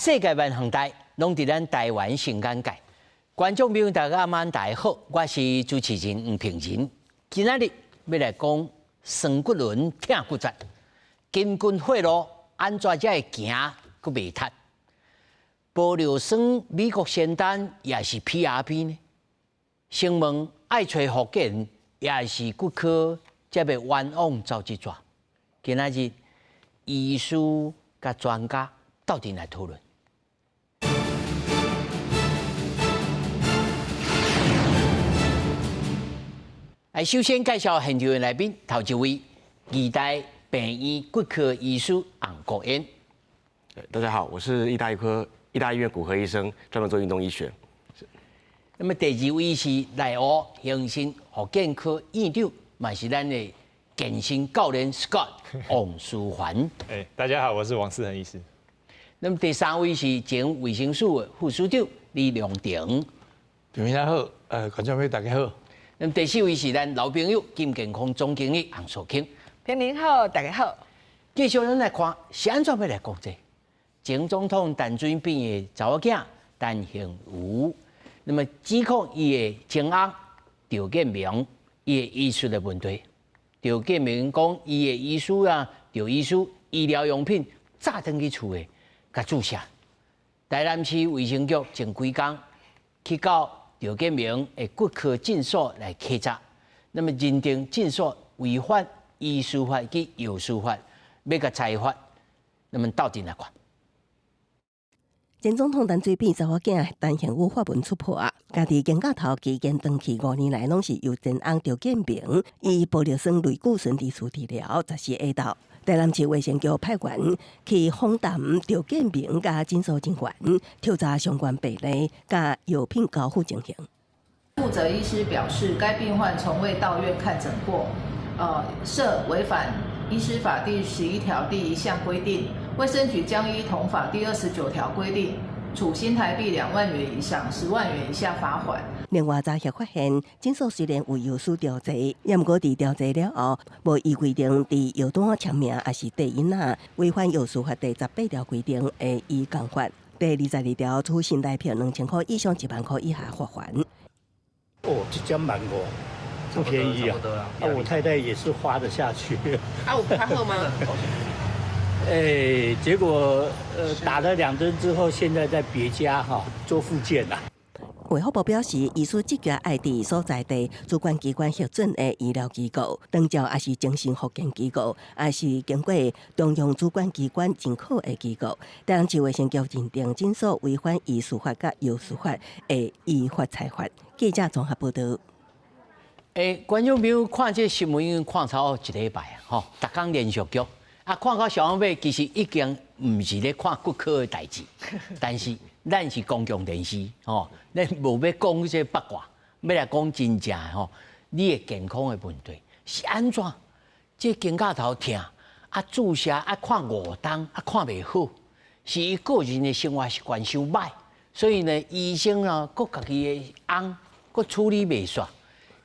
世界萬項代，攏佇咱台灣新眼界。觀眾朋友大家晚大家好，我是主持人黃平仁。今仔日欲來講酸骨輪疼骨折，筋骨血路按怎才會行閣袂脫？玻尿酸美國仙丹抑是 PRP 呢？先問愛揣復健抑是骨科，才欲冤枉走這逝？今仔日醫師佮專家鬥陣來討論。來，首先介紹現場的來賓，頭一位，義大病院骨科醫師洪國燕。大家好，我是義大醫科義大醫院骨科醫生，專門做運動醫學。那麼第二位是內湖恆生復健科院長，嘛是咱的健身教練 Scott 王思環。哎，大家好，我是王思恆醫師。那麼第三位是前衛生署的副署長李良廷。大家好，觀眾朋友大家好。那麼第四位是咱老朋友金健康總經理洪素卿。平寧好，大家好。繼續咱來看是按怎欲來講這個？前總統陳水扁的查某囝陳幸妤，那麼指控伊的前翁趙建銘伊的醫術的問題。趙建銘講伊的醫師啊，趙醫師醫療用品炸轉去厝的，共注射。台南市衛生局前幾工去到趙建銘的骨科診所來稽查，那麼認定診所違反醫師法及藥師法，欲共裁罰。那麼鬥陣來看。前總統陳水扁查某囝陳幸妤發文出破啊，家佇肩胛頭肌腱斷去5年來，攏是由前翁趙建銘以玻尿酸類固醇佇厝治療，14下晝，台南市衛生局派員去訪談趙建銘佮診所人員，調查相關病例佮藥品交付情形。負責醫師表示，該病患從未到院看診過，涉違反醫師法第11條第1項規定，衛生局將依同法第29條規定，處新台幣2萬元以上10萬元以下罰款。另外，查核發現，診所雖然有藥師調劑，也毋過佇調劑了後，無依規定佇藥單簽名，抑是綴印仔，違反藥師法第18條規定，會依共法第22條處新台幣2000箍以上1萬箍以下罰鍰。哦，這針萬五，不便宜啊！啊，我太太也是花得下去。啊，有較好嗎？哎，結果打了2針之後，現在在別家哈做復健啦。衛福部表示，醫師執業愛佇所在地主管機關核准的醫療機構，長照抑是精神復健機構，抑是經過中央主管機關認可的機構。台南市衛生局認定診所違反醫師法佮藥師法，會依法裁罰。記者綜合報道。欸，觀眾朋友看這新聞已經看超過一禮拜啊，吼，逐工連續劇啊，看到上尾其實已經毋是咧看骨科的代誌，但是咱是公共電視，吼，咱無欲講這八卦，欲來講真正的吼，你的健康的問題是按怎？這肩胛頭疼，啊注射啊看5冬啊看袂好，是伊個人的生活習慣傷䆀，所以呢，醫生啊，閣家己的翁閣處理袂煞。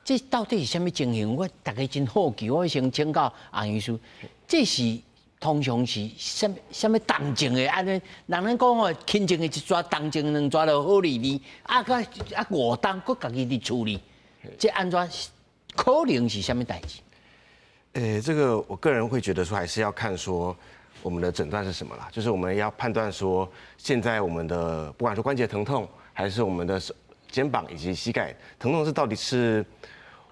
這到底是啥物情形？我大家真好奇，我先請教洪醫師，這是通常是啥啥物重症的？按呢，人咱講哦，輕症的一逝，重症兩逝就好離離，啊閣啊5冬閣家己佇處理，這按怎可能是啥物代誌？欸，這個我個人會覺得說，還是要看說我們的診斷是什麼啦，就是我們要判斷說，現在我們的不管說關節疼痛，還是我們的手、肩膀以及膝蓋疼痛，是到底是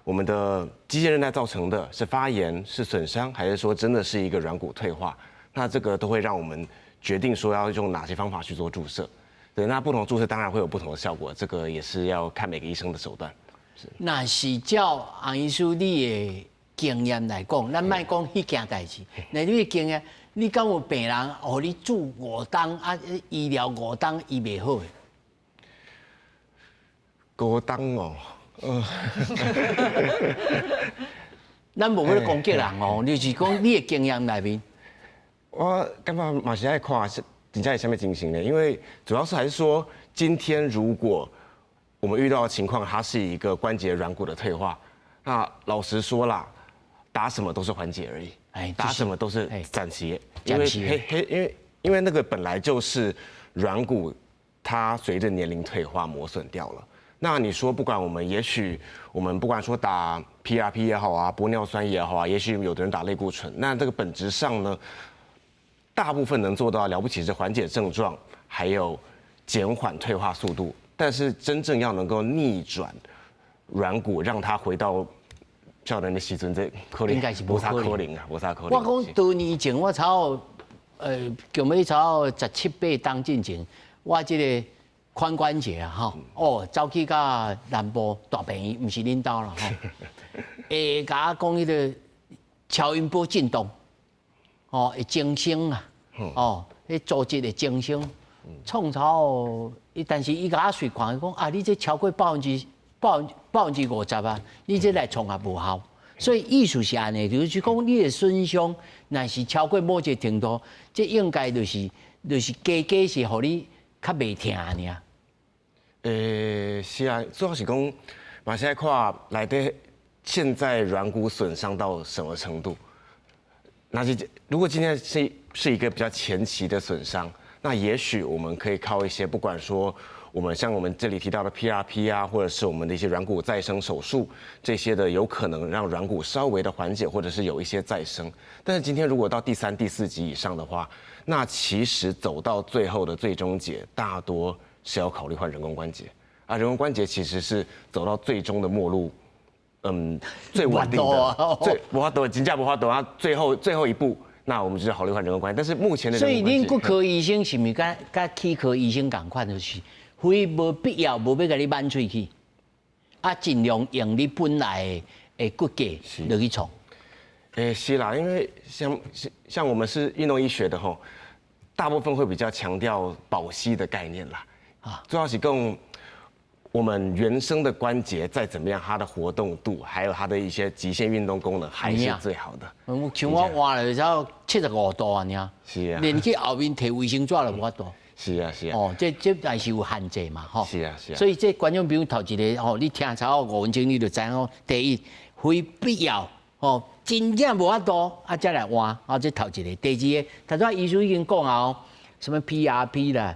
我們的肌腱韌帶造成的，是發炎、是損傷，還是說真的是一個軟骨退化？那這個都會讓我們決定說要用哪些方法去做注射。對，那不同注射當然會有不同的效果，這個也是要看每個醫生的手段。是。若是照洪醫師你的經驗來講，咱莫講彼件代誌，那你的經驗，你敢有病人予你注5冬啊？醫療五冬伊袂好的？五冬哦。咱無欲攻擊人哦，就是講你的經驗內面。我感覺嘛是愛看是真正是啥物情形呢？因為主要是還是說，今天如果我們遇到的情況，它是一個關節軟骨的退化，那老實說啦，打什麼都是緩解而已，哎，打什麼都是暫時，因為暫時嘿嘿，因為那個本來就是软骨它随着年龄退化磨损掉了。那你说，不管我们，也许我们不管说打 PRP 也好啊，玻尿酸也好啊，也许有的人打类固醇，那这个本质上呢，大部分能做到了不起是缓解症状，还有减缓退化速度。但是真正要能够逆转软骨，让它回到少年的时阵，這可能應該是無啥可能啊，無啥可能。我講多年前，我差不多，叫欲差不多十七八冬進前，我這個髖關節啊，吼，哦，走去到南部大病院，毋是恁兜啦，吼，會共我講彼個超音波震動，哦，會增生啊，哦，彼組織會增生，創超，伊但是伊共我隨看，伊講啊，你這超過50%啊，你這來創也無效。所以意思是按呢，就是講你的損傷，若是超過某一個程度，這應該就是加加是予你較袂疼爾。是啊，主要是講，嘛是愛看內底現在軟骨損傷到什麼程度。那是如果今天是一個比較前期的損傷，那也許我們可以靠一些，不管說我們像我們這裡提到的 PRP 啊，或者是我們的一些軟骨再生手術這些的，有可能讓軟骨稍微的緩解，或者是有一些再生。但是今天如果到第三、第四級以上的話，那其實走到最後的最終解，大多是要考慮換人工關節。啊，人工關節其實是走到最終的末路，最穩定的，最無法度，真正無法度啊，最後一步，那我們就是考慮換人工關節。但是目前的，所以恁骨科醫生是毋是佮齒科醫生仝款，就是非無必要無欲共你挽喙齒，啊，盡量用你本來的骨架落去創。是啦，因為像我們是運動醫學的吼，大部分會比較強調保膝的概念啦。啊，主要是講我們原生的關節再怎麼樣，它的活動度還有它的一些極限運動功能還是最好的。像我換了之後75度啊，爾，是啊，連去後面提衛生紙都無法度。是啊，是啊。哦，這還是有限制嘛，吼。是啊，是啊。所以這觀眾朋友頭一個吼，你聽差不多5分鐘，你就知影。第一，非必要吼，真正無法度啊，才來換啊，這頭一個。第二個，頭拄仔醫師已經講啊，哦，什麼 PRP 啦，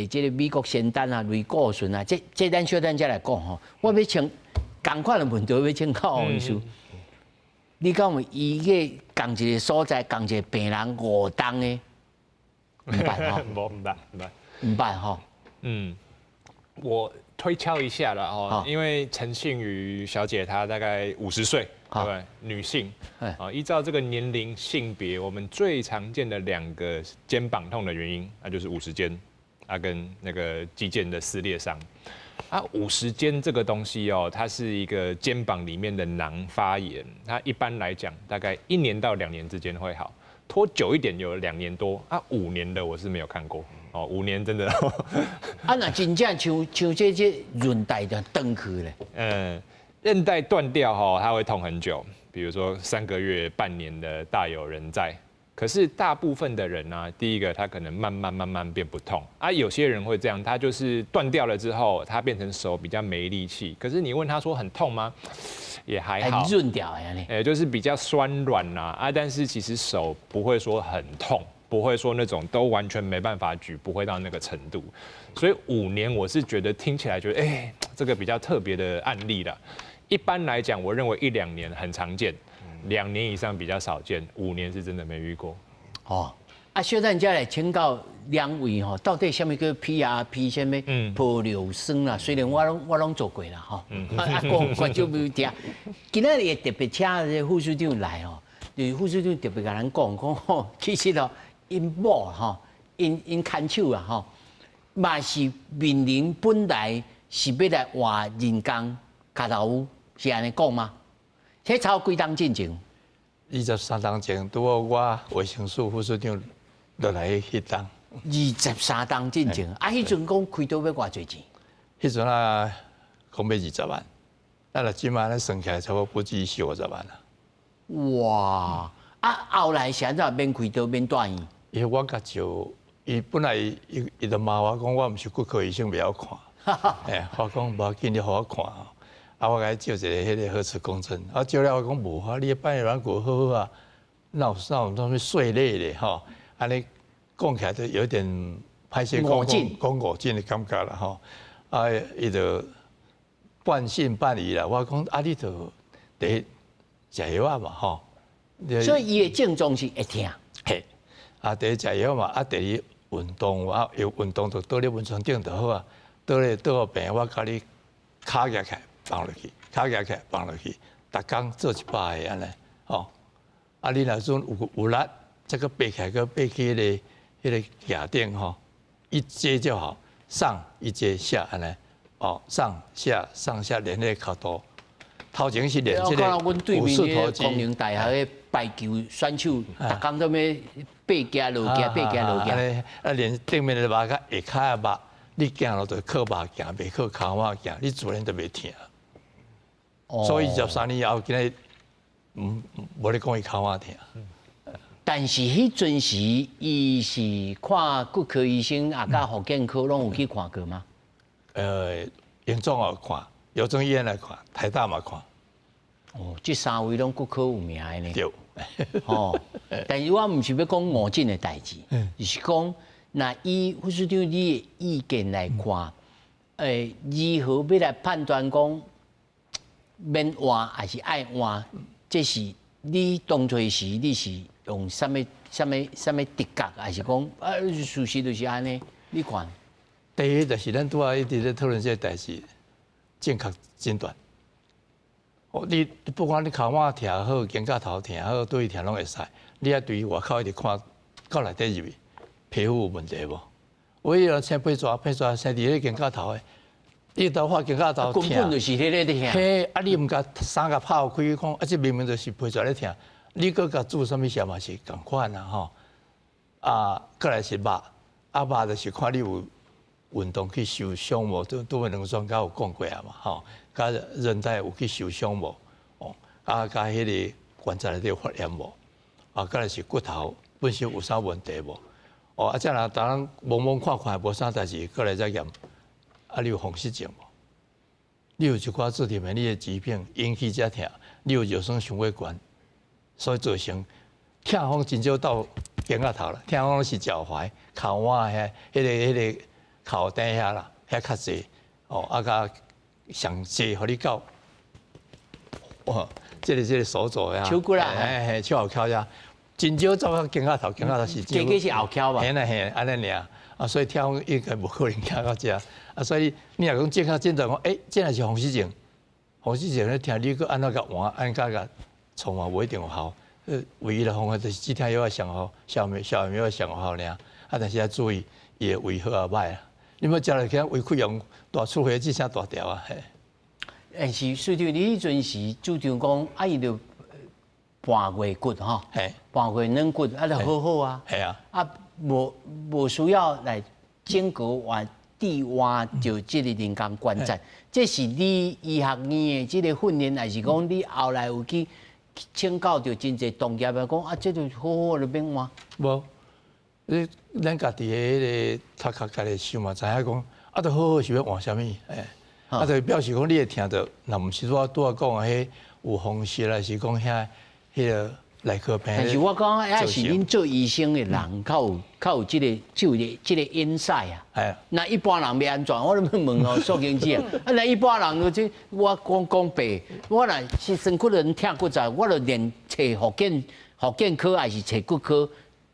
這個美國仙丹啊，類固醇啊，這咱小等才來講吼。我欲請仝款的問題，欲請教王醫師。你敢有醫過仝一個所在，仝一個病人5冬的？毋捌吼，無，毋捌，毋捌，毋捌吼。嗯，我推敲一下了哦，因為陳慶瑜小姐她大概50歲，對不對？女性，啊，依照這個年齡、性別，我們最常見的兩個肩膀痛的原因，那就是五十肩，啊，跟那個肌腱的撕裂傷。啊，五十肩這個東西哦，它是一個肩膀裡面的囊發炎，它一般來講大概1年到2年之間會好。拖久一點有2年多啊，五年的我是沒有看過哦，五年真的。啊，若真正像這韌帶就斷去咧。嗯，韌帶斷掉哈，它會痛很久，比如說3個月、半年的大有人在。可是大部分的人呢，第一個他可能慢慢慢慢變不痛啊，有些人會這樣，他就是斷掉了之後，他變成手比較沒力氣。可是你問他說很痛嗎？也還好，潤掉呀，哎，就是比較酸軟呐啊，但是其實手不會說很痛，不會說那種都完全沒辦法舉，不會到那個程度。所以五年我是覺得聽起來覺得哎，這個比較特別的案例了。一般來講，我認為一兩年很常見，2年以上比較少見，五年是真的沒遇過。哦，啊，小等才來請教兩位吼，到底啥物叫 PRP，啥物玻尿酸啦？雖然我攏做過啦，吼，啊，講觀眾沒有聽。今仔日特別請這個副處長來吼，就是副處長特別共咱講講吼，其實哦，𪜶某吼，𪜶牽手啊吼，嘛是面臨本來是欲來換人工跤頭趺，是按呢講嗎？這超幾冬進前？ 23冬前，拄好我衛生署副署長落來彼冬。23冬進前，啊，彼陣講開刀欲偌濟錢？彼陣啊，講欲20萬，啊，若這馬咧算起來，差不多不止四五十萬啦。哇！啊，後來是按怎免開刀免住院？因為我共照，伊本來伊就罵我講，我毋是骨科醫生，袂曉看。哎，我講無要緊，你予我看。啊，我共伊照一個彼個核磁共振，啊，照了我講無啊，你半月軟骨好好啊，哪有啥物碎裂咧吼？按呢講起來都有點歹勢講講五針的感覺啦吼，啊，伊就半信半疑啦。我講啊，你就第一食藥仔嘛吼。所以伊的症狀是會疼。嘿，啊，第一食藥嘛，啊，第二運動啊，有運動就倒咧溫床頂就好啊。倒咧倒予病，我共你跤舉起來放落去，跤舉起來放落去，逐工做100下按呢，吼。啊，你若陣有力，這個爬起來，閣爬去彼個徛頂吼，一階就好，上一階下按呢，哦，上下上下練彼個跤肚。頭前是練這個股四頭肌。工程大學的排球選手，逐工都欲爬行落行，爬行落行。啊，練頂面的肉佮下跤的肉，你行路就靠肉行，袂靠跤腕行，你自然就袂疼。所以23年後，今日無咧講伊跤腕疼。但是彼陣時，伊是看骨科醫生，啊，佮復健科攏有去看過嗎？榮總有看，榮總醫院來看，台大嘛看。哦，這三位攏骨科有名的呢。對。哦，但是我毋是欲講五針的代誌，是講若以副處長你的意見來看，如何欲來判斷講免換還是愛換？這是你當初時你是用啥物啥物啥物直覺，還是講啊事實就是按呢？你看，第一就是咱拄仔一直咧討論這個代誌，正確診斷。哦，你不管你跤腕疼好，肩胛頭疼好，佗位疼攏會使。你愛對外口一直看，到內底入去，皮膚有問題無？我伊個生皮蛇，皮蛇生佇咧肩胛頭的，你頭髮肩胛頭疼，根本就是彼个咧疼。嘿，啊你毋共衫共拍開講，啊這明明就是皮蛇咧疼，你閣共注啥物射嘛是仝款啊吼。啊，過來是肉，啊肉就是看你有運動去受傷無？拄拄兩個專家有講過啊嘛吼。佮韌帶有去受傷無？哦，啊，佮彼個關節內底有發炎無？啊，過來是骨頭本身有啥問題無？哦，啊，這若逐人摸摸看看無啥代誌，過來再驗，啊，你有風濕症無？你有一寡自體免疫的疾病引起這疼，你有尿酸傷過懸，所以造成疼風真少到肩胛頭啦，疼風是腳踝、跤腕遐，彼個跤底遐啦，遐較濟，哦，啊，佮上濟予你到，哇，這個手肘呀，手骨啦，嘿嘿，手後翹遐，真少走到肩胛頭，肩胛頭是，這個是後翹吧？嘿啦嘿，按呢爾，啊，所以疼風應該無可能疼到遮，啊，所以你若講正確診斷講，欸，這若是風濕症，風濕症咧疼，你閣按怎共換，按怎共創嘛，無一定有效。唯一的方法就是止疼藥仔上好，消炎藥上好爾，啊，但是愛注意伊的胃好啊歹啊。你欲食落去，胃潰瘍大出血，這聲大條啊！嘿。但是，處長，你彼陣時主張講，啊，伊就半月骨吼，半月軟骨，啊，就好好啊。係啊。啊，無需要來整個換置換著這個人工關節，這是你醫學院的這個訓練，還是講你後來有去請教著真濟同業來講啊，這就好好就免換？無。你咱家己的彼個頭殼家己想嘛，知影講，啊，著好好是欲換啥物？欸，啊，就表示講你會疼著，若毋是我拄仔講的彼有風濕，還是講遐彼個內科病。但是我講抑是恁做醫生的人較有這個 insight 啊。係。那一般人欲按怎？我咧問哦，素卿姐啊，啊，那一般人就這我講講白，我若是身軀人疼骨在，我就連揣復健科還是揣骨科。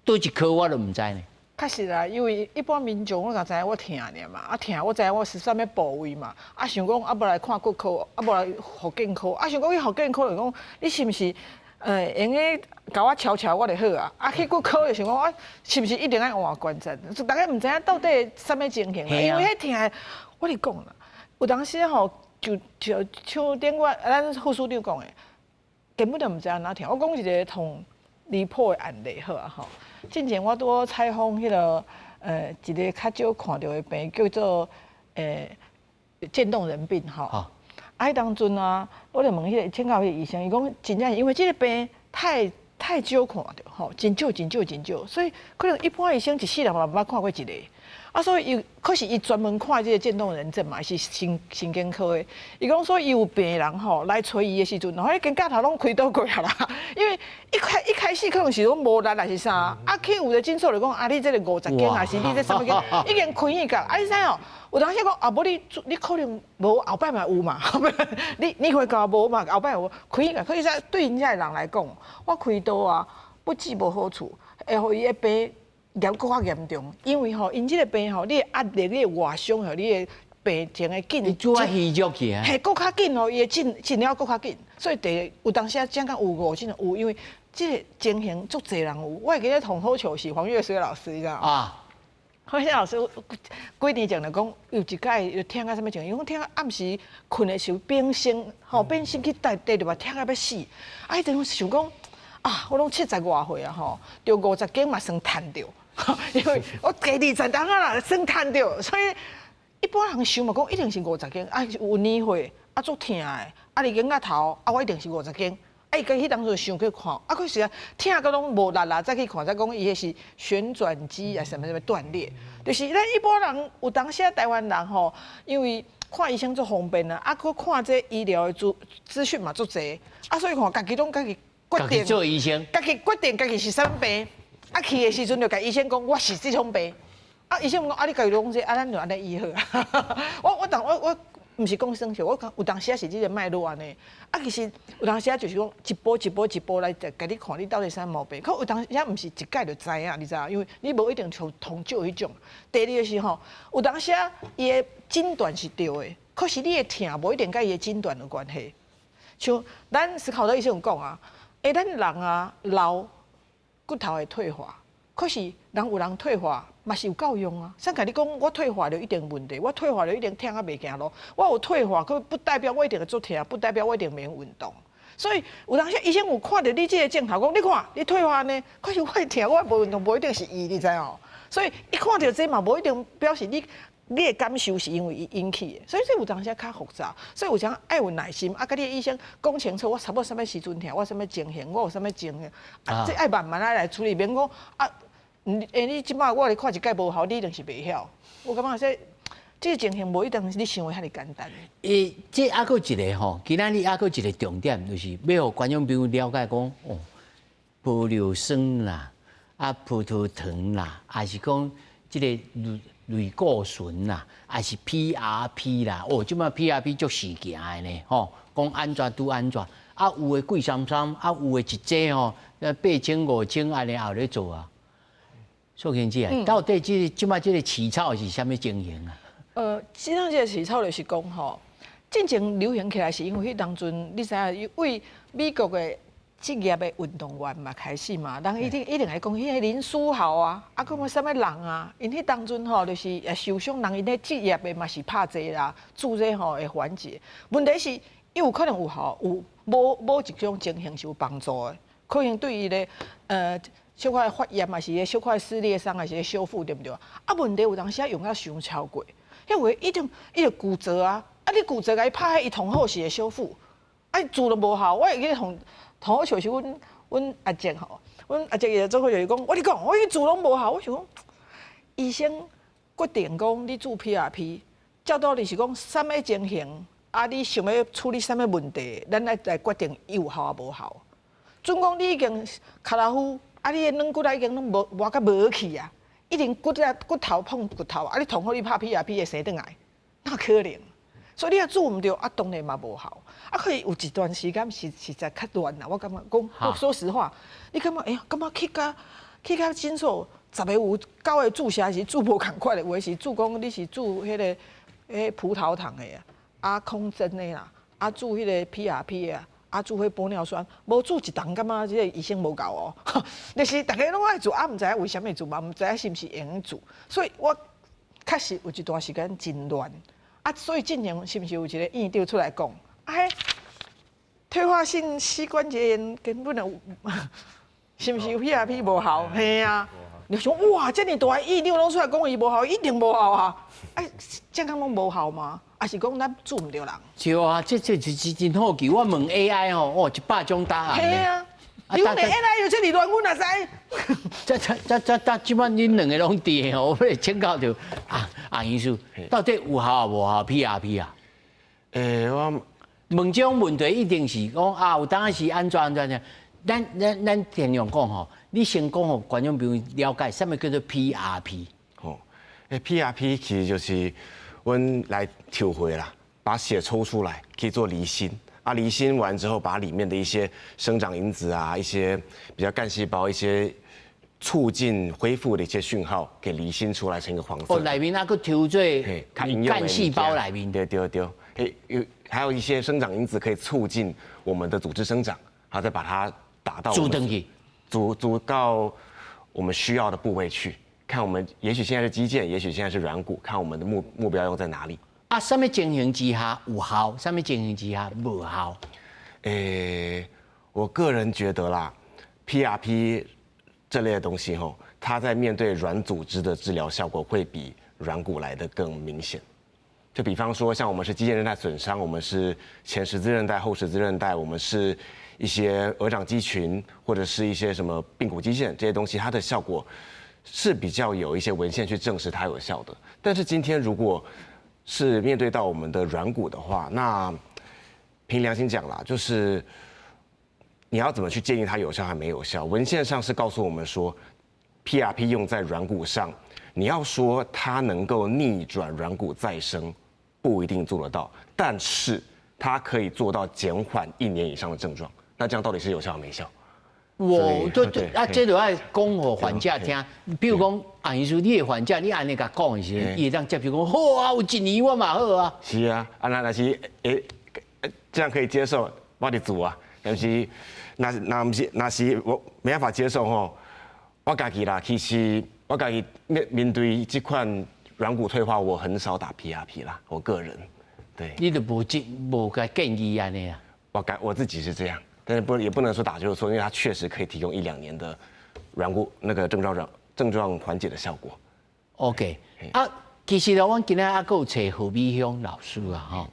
佗一科我都毋知呢。確實啦，因為一般民眾攏知影我疼爾嘛，啊疼我知影我是啥物部位嘛，啊想講啊無來看骨科，啊無來復健科，啊想講去復健科就講你是毋是會用得共我敲敲我就好啊，啊去骨科就想講啊是毋是一定愛換關節？逐家毋知影到底啥物情形，因為彼疼，我咧講啦，有當時吼就像頂我咱副處長講的，根本就毋知按怎疼。我講一個痛離譜的案例好啊吼。進前我拄好採訪彼個一個較少看著的病，叫做漸凍人病吼。啊，彼當陣啊，我就問彼個請教彼個醫生，伊講真正因為這個病太少看著吼，真少真少真少，所以可能一般醫生一世人嘛毋捌看過一個。啊，所以伊可是伊專門看這個漸凍人症嘛，是神經科的。伊講說伊有病人吼來揣伊的時陣，吼，彼肩胛頭攏開刀過啊啦。因為一開始可能是攏無力還是啥，啊去有的診所就講啊，你這個50肩，還是你這啥物肩，已經開去甲。啊，你知哦？有當時講啊，無你可能無後擺嘛有嘛，你會講無嘛，後擺有開去共。可是對𪜶遮的人來講，我開刀啊，不止無好處，會予伊的病閣較嚴重，因為吼，𪜶這個病吼，你的壓力、你的外傷和你的病情的緊，做啊虛弱去啊，嘿，閣較緊哦，伊會進了閣較緊，所以第有當時啊，講講有誤診有，因為這個情形足濟人有，我會記得同好笑是黃月水老師，你知道啊。黃月水老師幾年前就講，有一擺又疼到啥物情形，伊講疼到暗時睏的時候變身，吼變身去綴地就嘛疼到欲死，啊，彼陣想講啊，我攏70外歲啊吼，著50肩嘛算趁著。因為我家20冬啊啦，算趁著，所以一般人想嘛講一定是50肩，啊有年歲，啊足疼的，啊你肩胛頭，啊我一定是50肩，啊伊家彼當陣想去看，啊可是啊疼到攏無力啦，再去看才講伊彼是旋轉肌啊什麼什麼斷裂，就是咱一般人有當時啊台灣人吼，因為看醫生足方便啊，啊閣看這醫療的資訊嘛足濟，啊所以看家己攏家己決定做醫生，家己決定家己是啥物病。啊去的時陣就共醫生講，我是這種病。啊醫生講，啊你家己攏講這，啊咱就按呢醫好。我當我毋是講耍笑，我講有當時啊是這個脈絡按呢。啊其實有當時啊就是講一步一步一步來共你看你到底啥毛病。可有當時啊毋是一擺就知影，你知影？因為你無一定像通照彼種。第二個是吼，有當時啊伊的診斷是對的，可是你的疼無一定佮伊的診斷有關係。像咱史考特醫生有講啊，欸咱人啊老。骨頭會退化，可是人有人退化嘛是有夠用啊。誰共你講我退化就一定問題，我退化就一定疼啊袂行路。我有退化，可不代表我一定會足疼，不代表我一定免運動。所以有當時醫生有看著你這個症頭，講你看你退化呢，可是我會疼，我無運動，無一定是伊，你知無？所以伊看著這嘛，無一定表示你的感受是因為伊引起的，所以這有當時較複雜，所以有時愛有耐心，啊，佮你的醫生講清楚，我差不多啥物時陣疼，我啥物情形，我有啥物情形，啊，這愛慢慢仔來處理，免講啊，欸，你這擺我來看一擺無效，你一定是袂曉。我感覺這個情形無一定是你想的遐爾簡單。欸，這猶閣一個吼，今仔日猶閣一個重點，就是欲予觀眾朋友了解講，哦，玻尿酸啦，啊，葡萄糖啦，還是講這個類固醇啦，還是 PRP 啦，哦，這擺 PRP 足時行的呢，吼，講按怎拄按怎，啊，有的貴參參，啊，有的一劑吼，8000、5000按呢也有咧做啊。素卿姐，到底這擺這個市場是啥物情形啊？這當這個市場就是講吼，進前流行起來是因為彼當陣，你知影，為美國的職業的運動員嘛開始嘛，人一定一定會講彼個林書豪啊，啊，閣有啥物人啊？𪜶彼當陣吼，就是會受傷，人𪜶咧職業的嘛是拍濟啦，注這吼會緩解。問題是，伊有可能有效，有某一種情形是有幫助的，可能對伊的小可發炎，還是小可撕裂傷，還是修復，對毋對？啊，問題有當時啊用甲傷超過，彼有的一定伊就骨折啊，啊你骨折共伊拍彼伊通好是會修復，啊注都無效，我會記得同好笑是阮阿叔吼，阮阿叔伊就做伙就是講，我你講，我去注攏無效，我想講，醫生決定講你注 PRP，照道理是講啥物情形，啊你想欲處理啥物問題，咱來來決定伊有效抑無效。準講你已經跤蹠夫，啊你的軟骨已經攏無磨甲無去啊，已經骨啊骨頭碰骨頭，啊你通好你拍 PRP 會生轉來，哪可能？所以你若注毋對，啊當然嘛無效。啊，可以有一段時間是實在較亂啦。我感覺講，說實話，你感覺哎呀，感覺去共診所，10個有9個注射是注無仝款的，有的是注講你是注彼個葡萄糖的啊，啊空針的啦，啊注彼個 PRP 的啊，啊注彼玻尿酸，無注一筒感覺這個醫生無夠哦。就是逐家攏愛注，啊毋知影為啥物注嘛，毋知影是毋是會用注，所以我確實有一段時間真亂。啊，所以進前是毋是有一個院長出來講，啊，退化性膝關節炎根本就，是毋是 PRP 無效？嘿啊，你想哇，這麼大院長攏出來講伊無效，一定無效啊！啊，這敢攏無效嗎？還是講咱注毋著人？對啊，這是真好奇。我問 AI 吼，哦，100種答案。嘿啊，你講的 AI 就這麼亂，阮哪知？這這這這這，這擺恁兩个攏佇的，我欲請教著啊啊醫師，到底有效無效 PRP 啊？我問這種問題一定是講啊，有當時按怎按怎樣。咱盡量講吼，你先講予觀眾朋友了解，啥物叫做 PRP？吼，PRP 其實就是阮來抽血啦，把血抽出來，可以做離心。啊，離心完之後，把裡面的一些生長因子啊，一些比較幹細胞、一些促進恢復的一些訊號，給離心出來成一個黃色。哦，內面啊，閣抽做幹細胞內面。對對對，有還有一些生長因子可以促進我們的組織生長，好，再把它打到注進去，注注到我們需要的部位去。看我們，也許現在是肌腱，也許現在是軟骨，看我們的目標用在哪裡。啊，啥物情形之下有效？啥物情形之下無效？我個人覺得啦，PRP 這類的東西吼，它在面對軟組織的治療效果會比軟骨來得更明顯。就比方說，像我們是肌腱韌帶損傷，我們是前十字韌帶、後十字韌帶，我們是一些鵝掌肌群，或者是一些什麼髕骨肌腱這些東西，它的效果是比較有一些文獻去證實它有效的。但是今天如果是面對到我們的軟骨的話，那憑良心講啦，就是你要怎麼去建議它有效還沒有效？文獻上是告訴我們說，PRP 用在軟骨上，你要說它能夠逆轉軟骨再生，不一定做得到，但是它可以做到減緩一年以上的症狀。那這樣到底是有效還沒效？我對對啊，這就愛講予患者聽。比如講，阿醫師，你的患者，你按呢共講的時陣，伊會當接受講好啊，有一年我嘛好啊。是啊，啊那若是這樣可以接受，我就做啊。但是那毋是，若是我沒辦法接受吼，我家己啦，其實我家己面對這款軟骨退化，我很少打 PRP 啦，我個人，對。你就無這無共建議按呢啊？我自己是這樣。但是不也不能說打就是錯，因為它確實可以提供一兩年的軟骨那個症狀緩解的效果。 OK，啊，其實呢，阮今仔猶閣有揣何美香老師啊，吼，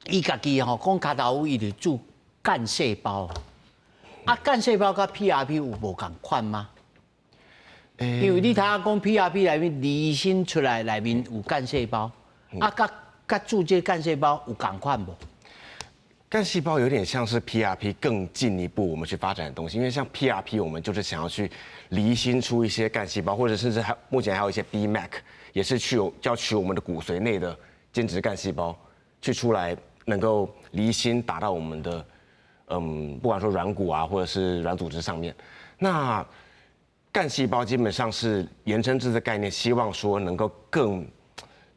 伊家己吼講跤頭趺，伊就注幹細胞。啊，幹細胞佮 PRP 有無仝款嗎？因為你頭仔講 PRP 內面離心出來內面有幹細胞，啊，佮佮注這幹細胞有仝款無？幹細胞有點像是 PRP 更進一步我們去發展的東西，因為像 PRP 我們就是想要去離心出一些幹細胞，或者甚至還目前還有一些 BMAC，也是去要取我們的骨髓內的間質幹細胞，去出來能夠離心打到我們的不管說軟骨啊，或者是軟組織上面。那幹細胞基本上是延伸這個概念，希望說能夠更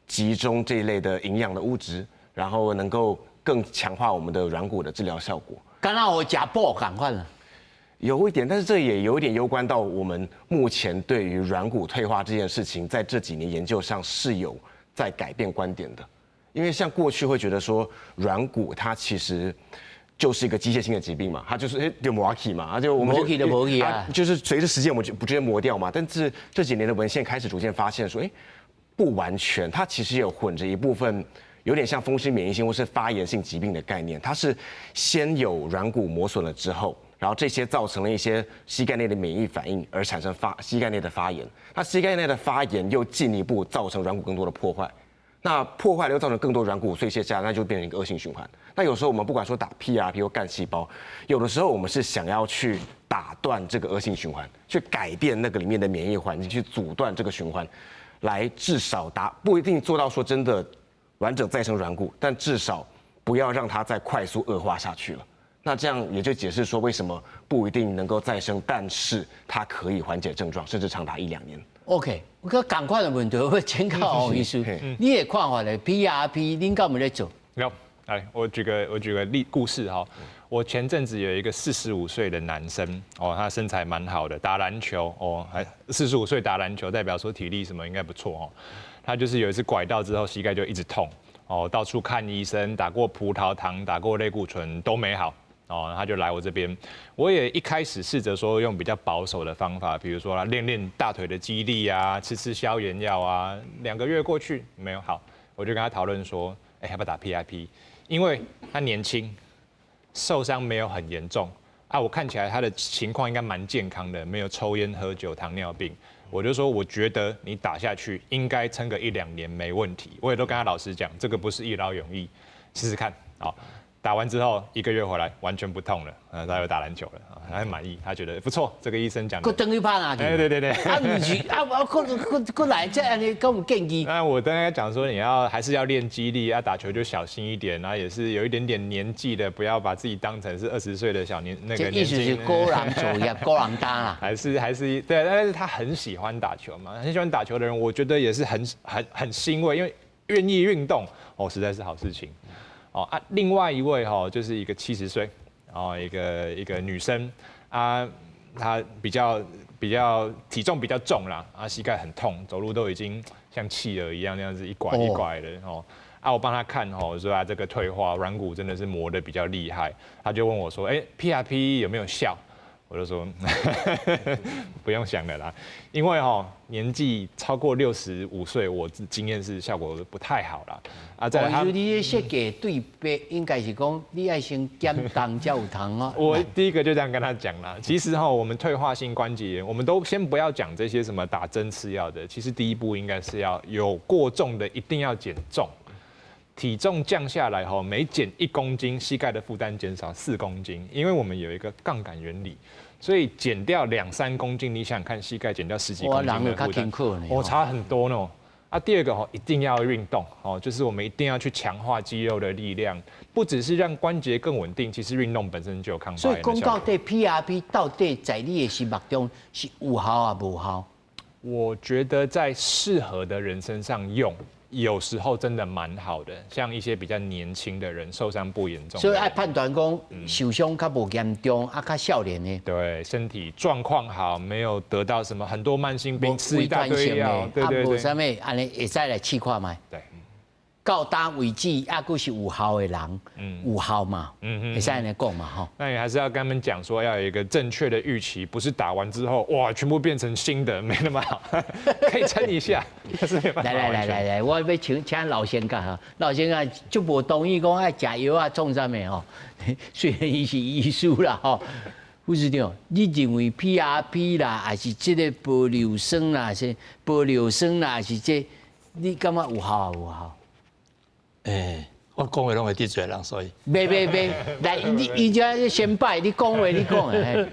集中這一類的營養的物質，然後能夠更強化我們的軟骨的治療效果。敢若有食補仝款啊？有一點，但是這也有一點攸關到我們目前對於軟骨退化這件事情，在這幾年研究上是有在改變觀點的。因為像過去會覺得說軟骨它其實就是一個機械性的疾病嘛，它就是就磨去嘛，啊就我們磨去就磨去啊，就是隨着時間我們就不直接磨掉嘛。但是這幾年的文獻開始逐漸發現說，不完全，它其實有混着一部分。有點像風濕免疫性或是發炎性疾病的概念，它是先有軟骨磨損了之後，然後這些造成了一些膝蓋內的免疫反應，而產生膝蓋內的發炎。那膝蓋內的發炎又進一步造成軟骨更多的破壞，那破壞了又造成更多軟骨碎屑下，那就變成一個惡性循環。那有時候我們不管說打 PRP 或幹細胞，有的時候我們是想要去打斷這個惡性循環，去改變那個裡面的免疫環境，去阻斷這個循環，來至少達不一定做到說真的完整再生軟骨，但至少不要讓它再快速惡化下去了。那這樣也就解釋說，為什麼不一定能夠再生，但是它可以緩解症狀，甚至長達一兩年。 OK，我閣仝款的問題，我請教王醫師，你的看法咧？PRP 恁敢有咧做？有，來，我舉個例故事哈。我前陣子有一個45歲的男生，哦，他身材蠻好的，打籃球，哦，還45歲打籃球，代表說體力什麼應該不錯哦。他就是有一次拐到之後，膝蓋就一直痛，哦，到處看醫生，打過葡萄糖，打過類固醇都沒好，哦，他就來我這邊。我也一開始試着說用比較保守的方法，比如說練練大腿的肌力啊，吃吃消炎藥啊。2個月過去沒有好，我就跟他討論說，哎，要不要打 PRP？因為他年輕，受傷沒有很嚴重。啊，我看起來他的情況應該蠻健康的，沒有抽菸、喝酒、糖尿病。我就說，我覺得你打下去應該撐個一兩年沒問題。我也都跟他老實講，這個不是一勞永逸，試試看。好，打完之後一個月回來完全不痛了，他又打籃球了，他很滿意，他覺得不錯。這個醫生講的。閣轉去拍籃球。對對對對。啊，毋是，啊啊，閣閣閣來這按呢，閣有建議。那我剛才講說，你要還是要練肌力，啊，打球就小心一點，然後也是有一點點年紀的，不要把自己當成是20歲的小年那個年輕。這意思是個人作業，個人擔啦。還是對，但是他很喜歡打球嘛，很喜歡打球的人，我覺得也是很欣慰，因為願意運動哦，實在是好事情。哦啊，另外一位哈，就是一個70歲，哦，一個女生啊，她比較體重比較重啦，啊，膝蓋很痛，走路都已經像企鵝一樣那樣子一拐一拐的哦。啊，我幫她看吼，說啊，這個退化軟骨真的是磨得比較厲害。她就問我說，哎，PRP 有沒有效？我就說不用想了啦，因為哈年紀超過65歲，我經驗是效果不太好啦。啊，再來，你的設計對白應該是講你愛先減重才有通哦。我第一個就這樣跟他講啦。其實哈，我們退化性關節炎，我們都先不要講這些什麼打針吃藥的，其實第一步應該是要有過重的，一定要減重。體重降下來後，每減1公斤，膝蓋的負擔減少4公斤，因為我們有一個槓桿原理，所以減掉兩三公斤，你想看膝蓋減掉十幾公斤的負擔，我差很多呢。啊，第二個吼，一定要運動哦，就是我們一定要去強化肌肉的力量，不只是讓關節更穩定，其實運動本身就有抗發炎的效果。所以講到底 PRP 到底在你的心目中是有效啊無效？我覺得在適合的人身上用，有時候真的蠻好的，像一些比較年輕的人受傷不嚴重，所以愛判斷講受傷較無嚴重，啊較少年的，對，身體狀況好，沒有得到什麼很多慢性病，吃一大堆藥，對對對，無啥物，按呢會使來試看覓。對，到今為止，猶閣是有效的人，有效嘛，會使按呢講嘛，吼。那你還是要跟他們講說，要有一個正確的預期，不是打完之後，哇，全部變成新的，沒那麼好，可以撐一下。來來來來來，我欲請老先生哈，老先生就無同意講愛食藥啊，創啥物吼？雖然伊是醫師啦吼，副市長，你認為 PRP 啦，還是這個玻尿酸啦，是玻尿酸啦，還是這，你感覺有效啊無效？欸，我講話攏會得罪人，所以。袂袂袂，來，你伊這先擺，你講話你講的。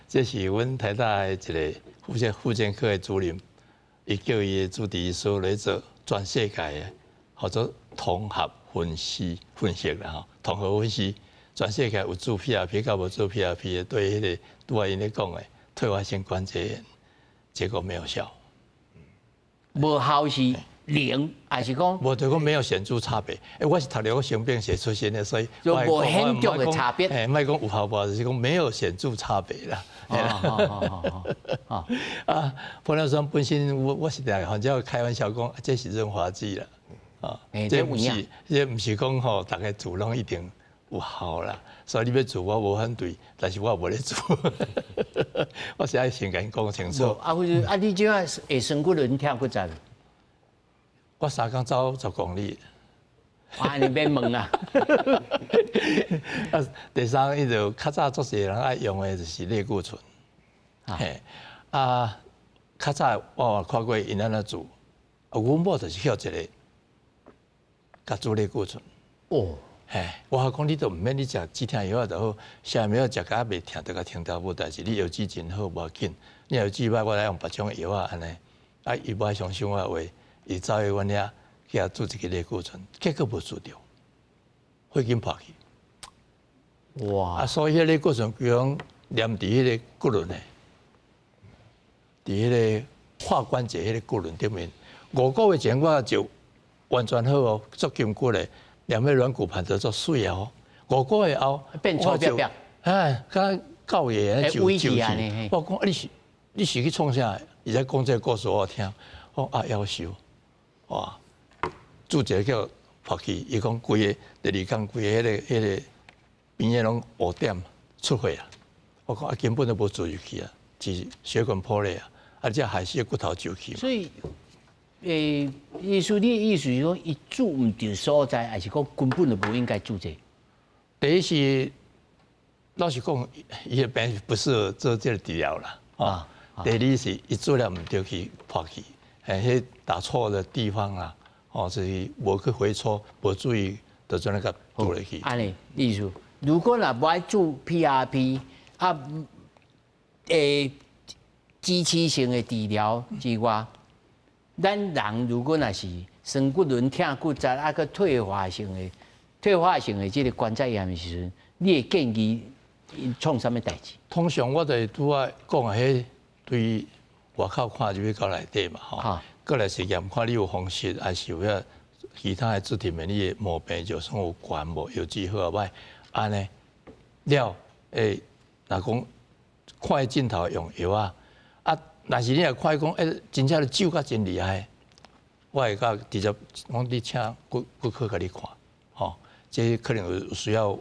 這是阮台大的一個復健科的主任，伊叫伊的主治醫師來做全世界的，號做統合分析啦吼，統合分析，全世界有注 PRP 佮無注 PRP 的，對彼個拄仔𪜶咧講的退化性關節炎，結果沒有效。無效是零，還是講？無就講沒有顯著差別。欸，我是讀了生病學出身的，所以就無顯著的差別。欸，莫講有效無，就是講沒有顯著差別啦。哦啊，玻尿酸本身我是定反正開玩笑講，這是潤滑劑啦。啊，這毋是講吼，逐家注攏一定有效啦。所以你欲注我無反對，但是我無咧注。我是愛先共𪜶講清楚。啊，或者啊，你這下下酸骨輪疼骨折？我三工走10公里。啊，你免問啊。啊，第三，伊就較早足濟人愛用的就是類固醇。嘿，啊，較早我有看過𪜶按怎注，啊，阮某就是予一个，共注類固醇。哦。嘿，我講你都毋免你食止疼藥就好，啥物藥食甲袂疼，就共停掉無代誌。你藥劑真好，無要緊。你藥劑歹，我來用別種藥仔按呢。啊，伊無愛相信我的話。伊走去阮遐去共注一支類固醇，結果無注著，血管破去。哇！啊，所以彼類固醇規攏黏佇彼个骨輪的，佇彼个胯關節彼个骨輪頂面。5個月前我就完全好哦，足筋骨的，連彼軟骨盤都足媠哦。5個月後變粗煏煏。哎，敢教嘢就就去。我講啊，你是去創啥？伊才講這个故事我聽。我講啊，夭壽。哇！注一个叫破去，伊講規个第二工規个彼个邊仔攏烏點出血啊！我講啊，根本都無注入去啊，是血管破裂啊，啊，這還是骨頭就去。所以，意思你的意思是講，伊注毋著所在，還是講根本就無應該注這個？第一是老實講，伊的病不適合做這个治療啦。啊，第二是伊做了毋著去破去，彼打錯的地方啦，哦，就是無去回抽，無注意，就將那個做落去。按呢，意思，如果若無愛注 PRP 啊，支持性的治療之外，咱人如果若是酸骨輪疼骨折啊，閣退化性的這个關節炎的時陣，你會建議創啥物代誌？通常我就拄仔講的彼對外口看入去到內底嘛，吼。過來是驗看你有風濕，還是有遐其他的自體免疫的毛病，就算有懸無，藥劑好啊䆀，按呢了，若講看鏡頭用藥啊，啊，若是你若看講，真正咧扭甲真厲害，我會共直接講你請骨科共你看，吼，這可能有需要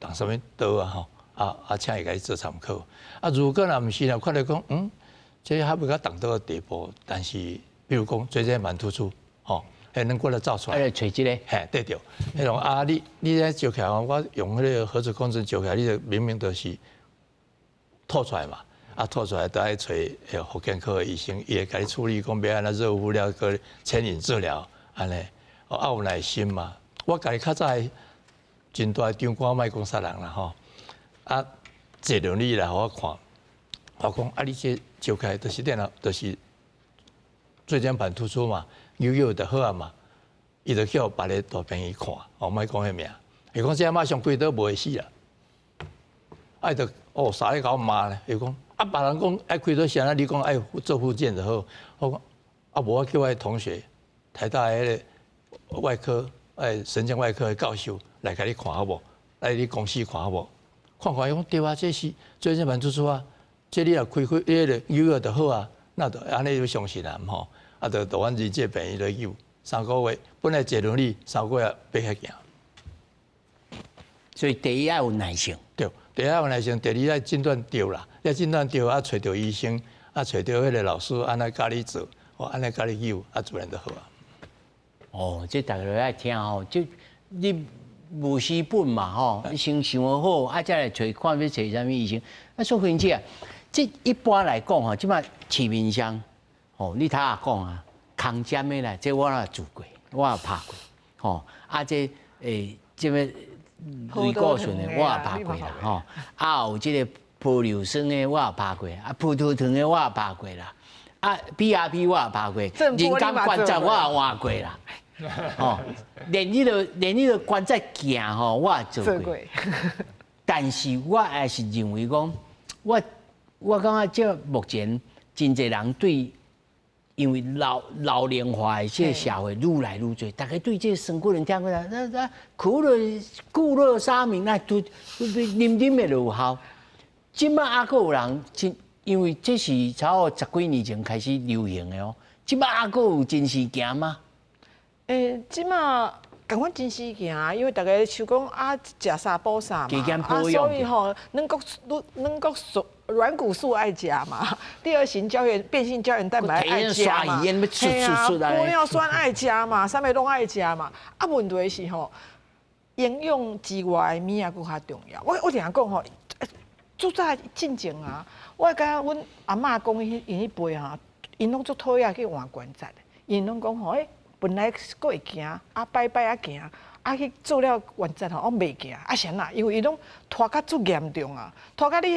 動啥物刀啊，吼，啊，請伊共你做參考。啊，如果若毋是若看著講，這還未到動刀的地步，但是比如講椎間盤突出，吼，彼軟骨咧走出來，來揣這个，嘿，對著，彼種啊，你咧照起來，我用彼个核磁共振照起來，你就明明就是凸出來嘛，啊，凸出來都愛揣復健科的醫生，伊會共你處理，講欲按怎熱敷了，閣牽引治療，按呢，啊有耐心嘛。我家己較早真大長官，莫講啥人啦吼，啊，坐輪椅來予我看，我講啊，你這照起來就是電腦，就是椎間盤突出嘛，扭扭就好啊嘛。伊就叫別个大病院看，哦，莫講彼名，伊講這馬上開刀無會死啦。啊，伊就哦，啥咧共我罵咧？伊講啊，別人講愛開刀是按怎，你講愛做復健就好。我講啊，無我叫我的同學，台大彼个外科，神經外科的教授來共你看好無？來你公司看好無？看看伊講對啊，這是椎間盤突出啊，這你若開開彼个扭了就好啊，那就按呢就相信啊，吼，啊，就到阮仁濟病院來扭3個月，本來坐輪椅3個月欲曉行。所以第一愛有耐性。對，第一愛有耐性，第二愛診斷對啦，你診斷對啊，揣著醫生，啊，揣著彼个老師，按呢教你做，哦，按呢教你扭，啊，自然就好啊。哦，這大家愛聽吼，這你無蝕本嘛吼，你先想好，啊，再來揣看欲揣啥物醫生。啊，淑芬姐，這一般來講吼，這擺市面上，吼，你頭仔講啊，空針的啦，這我也做過，我也拍過，吼，啊，這這个類固醇的我也拍過啦，吼，啊，有這个玻尿酸的我也拍過，啊，葡萄糖的我也拍過啦，啊，PRP 我也拍過，人工關節我也換過啦，吼，連彼个關節鏡吼我也做過，但是我還是認為講，我感覺這目前真濟人對，因為老齡化的這个社會愈來愈濟，大家對這个酸骨輪聽過來，那苦樂沙明，那都啉啉的就有效。這擺猶閣有人真，因為這是差不多十幾年前開始流行的哦。這擺猶閣有真實行嗎？這擺仝款真時行，因為大家想講啊，食啥補啥嘛，啊，所以吼，軟骨素愛食嘛，第二型膠原變性膠原蛋白愛食嘛，嘿啊，玻尿酸愛食嘛，啥物攏愛食嘛。啊，問題是吼，營養之外的物仔閣較重要。我定講吼，做早進前啊，我感覺阮阿嬤講𪜶彼輩哈，𪜶攏足討厭去換關節的，𪜶攏講吼，本來閣會行，啊擺擺啊行，啊去做了關節吼，攏袂行，啊是按怎？因為伊攏拖甲足嚴重啊，拖甲你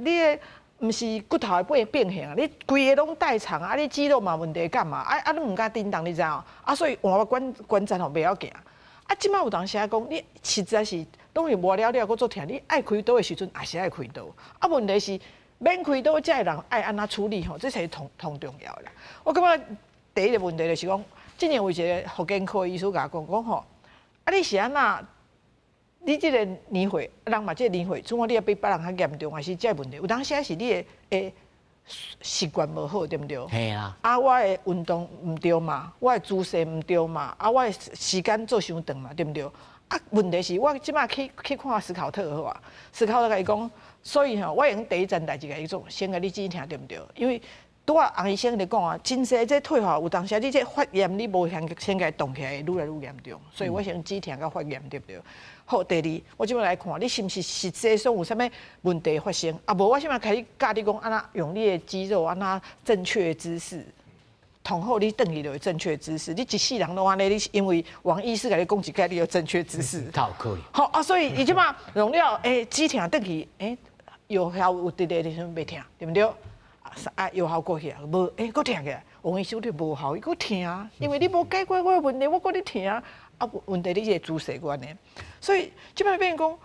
彼毋是骨頭會變形啊，你規个攏代償啊，你肌肉嘛問題幹嘛？啊你毋敢振動，你知無？啊所以換關節吼袂曉行。啊，這擺有當時仔講，你實在是攏是磨了了，閣足疼，你愛開刀的時陣也是愛開刀。啊，問題是免開刀，這个人愛按怎處理吼？這才是頭重要的啦。我感覺第一个問題就是講，之前有一个復健科醫師共我講，講吼，啊你是按怎？你這个年歲，人嘛這个年歲，怎啊你也比別人較嚴重，還是這个問題？有當時是你的習慣無好，對毋對？嘿啊。啊，我的運動毋對嘛，我的姿勢毋對嘛，啊，我的時間做傷長嘛，對毋對？啊，問題是我這擺去看斯考特好啊，斯考特共伊講，所以吼，我用第一件代誌共伊做，先共你止疼，對毋對？因為拄仔洪医生咧讲啊，真济这退化有当时你这发炎你無先共伊動起來，愈來愈嚴重。所以我先止疼佮發炎對毋對？好，第二，我這擺來看，你是毋是實際上有啥物問題發生？啊，無我現在開始教你講，按怎用你的肌肉，按怎正確的姿勢，痛好你轉去就會正確姿勢。你一世人攏按呢，你因為王醫師共你講一擺，你有正確姿勢。透可以。好啊，所以伊這擺用了，止疼轉去，藥效有佇咧時陣袂疼，對毋對？啊，藥效過去啊，無，閣疼起來。王醫師你無效，伊閣疼，因為你無解決我的問題，我閣咧疼。啊，問題你是姿勢關的，所以這擺變講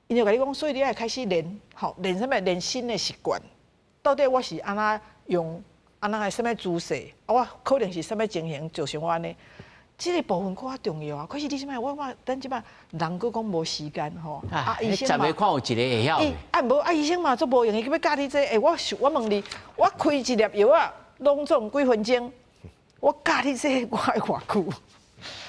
，𪜶就共你講，所以你愛開始練，吼，練啥物？練新的習慣。到底我是按怎用，按怎的啥物姿勢？啊，我可能是啥物情形造成我按呢？這個部分閣較重要啊！可是你這擺，我我咱這擺人閣講無時間吼。啊，醫生嘛，十個看有一個會曉。啊，無啊，醫生嘛足無閒，伊欲教你這個。我我問你，我開一粒藥仔，攏總幾分鐘？我教你這個，我愛偌久？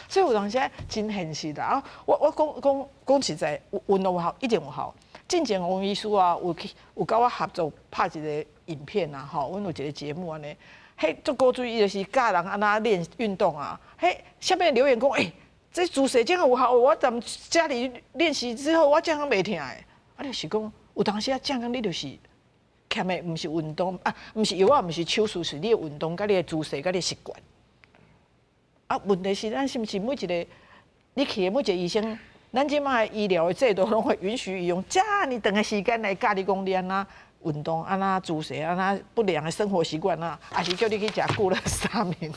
所以有當時真現實啦！啊，我講講講實在，運動有效，一定有效。進前王醫師啊，有去有佮我合作拍一個影片啊，吼，阮有一個節目按呢。彼足古錐，伊就是教人按怎練運動啊。彼下面留言講，這姿勢真有效，我踮家裡練習之後，我這樣袂疼的。啊，就是講有當時啊，正講你就是欠的，毋是運動啊，毋是藥仔，毋是手術，是你的運動、佮你的姿勢、佮你的習慣。啊，問題是咱是毋是每一個你去的每一個醫生，咱這擺醫療的制度攏會允許伊用遮爾長的時間來教你講你按怎運動、按怎姿勢、按怎不良的生活習慣啊，還是叫你去食固樂沙明？